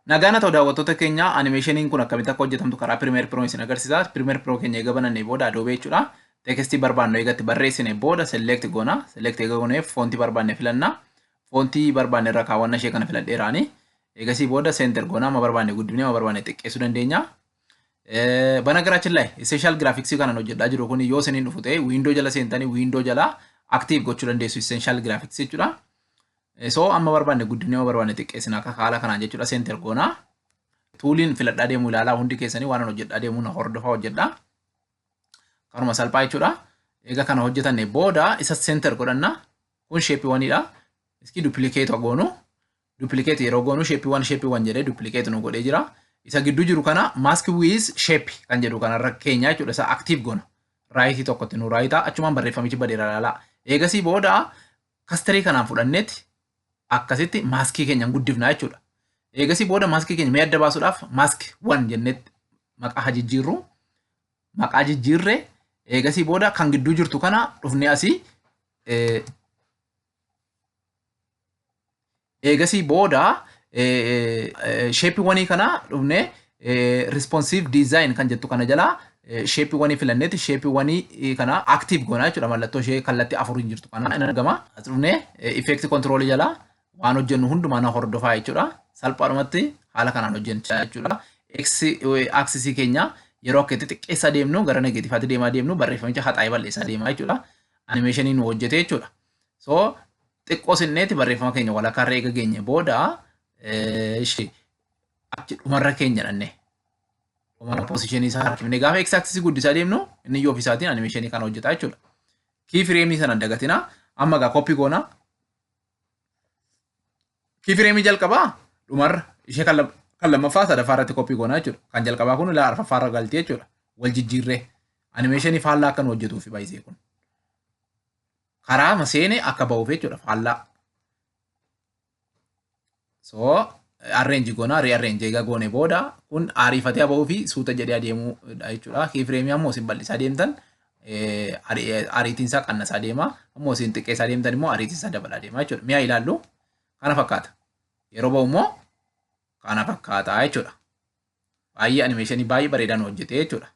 Nagaan haa ta'u daawwattoota keenya, animeeshiniin kun akkamitti akka hojjetamtu karaa Premiere Pro isin agarsiisa. Premiere Pro keenya eega banannee booda Adobe jechuudha. Tekstii barbaannu eegatti barreessine booda select goona. Select eega goonee foontii barbaanne filanna. Foontii barbaanne irra kaawwanna, ishee kana filadheeraani. Eegasii booda center goona, amma barbaanne guddifnee amma barbaanne xiqqeessuu dandeenya. በነገራችን ላይ essential graphics kanan hojjedhaa jiru kun yoo isiniin dhufu ta'e, window jala seentanii window jala active gochuu dandeessu essential graphics jechuudha. So amma barbaanne guddifnee amma barbaanne xiqqeessina akka haala kanaan jechuudha, center goona. Tuuliin filadhaa deemu ilaalaa, hundi keessanii waan hojjedhaa deemu na hordofaa hojjedhaa. Kanuma salphaa jechuudha. Egaa kana hojjetanne booda isa center godhanna. Kun shape oneiidha. Iski duplicate goonu. Duplicate yeroo goonu shape one, shape one jedhee duplicate nu godhee jira. Isa gidduu jiru kana mask with shape kan jedhu kanarra keenya jechuudha. Isa active goona. Rightii tokkotti nu rightaa, achumaan barreeffamichi badeera ilaalaa. Eegasii booda cursorii kanaan fudhanneeti akkasitti maaskii keenya guddifna jechuudha. Eegasii booda maaskii keenya mee adda baasuudhaaf mask one jennetti maqaa haa jijjiirru. Maqaa jijjiirree eegasii booda kan gidduu jirtu kana dhufnee asii, eegasii booda shape oneii kana dhufnee responsive design kan jettu kana jalaa shape oneii filanneeti shape oneii kana active goona jechuudha. Mallattoo ishee kallattii afuriin jirtu kana in argama. As dhufnee effect control jalaa waan hojjennu hundumaa na hordofaa jechuudha. Salphaadhumatti haala kanaan hojjenna jechuudha. X axisii keenya yeroo akka itti xiqqeessaa deemnu, gara negativeaatti deemaa deemnu, barreeffamicha haxaa'ee balleessaa deemaa jechuudha. Animeeshinii nu hojjete jechuudha. So xiqqoo sinneeti barreeffama keenya walakkaarra eega geenye booda achi dhumarra keenya dhanne. Dhuma positionii isaa harkifnee gaafa x axisii guddisaa deemnu inni iyyuu ofiisaatiin animeeshinii kana hojjeta jechuudha. Key frameii sana dagatina. Amma egaa copy goona. Key frameii jalqabaa dhumarra, ishee kan lammaffaa sadaffaa irratti copy goona jechuudha. Kan jalqabaa kun ilaa arfaffaa irra galti jechuudha. Wal jijjiirree animeeshinii faallaa akka nu hojjetuuf baay'isee kun. Karaa seene akka ba'uuf jechuudha faallaa. So arrange goona, rearrange egaa goone booda kun ariifatee ba'uu fi suuta jedhee adeemuudha jechuudha. Key frameii ammoo isin bal'isaa deemtan ariitiin isaa qannasaa deema. Ammoo isin xiqqeessaa deemtan immoo ariitiin isaa dabalaa deema jechuudha. Mi'a ilaallu kana fakkaata. Yeroo ba'u immoo kana fakkaata jechuudha. Baay'ee animeeshinii baay'ee bareedaa nu hojjete jechuudha.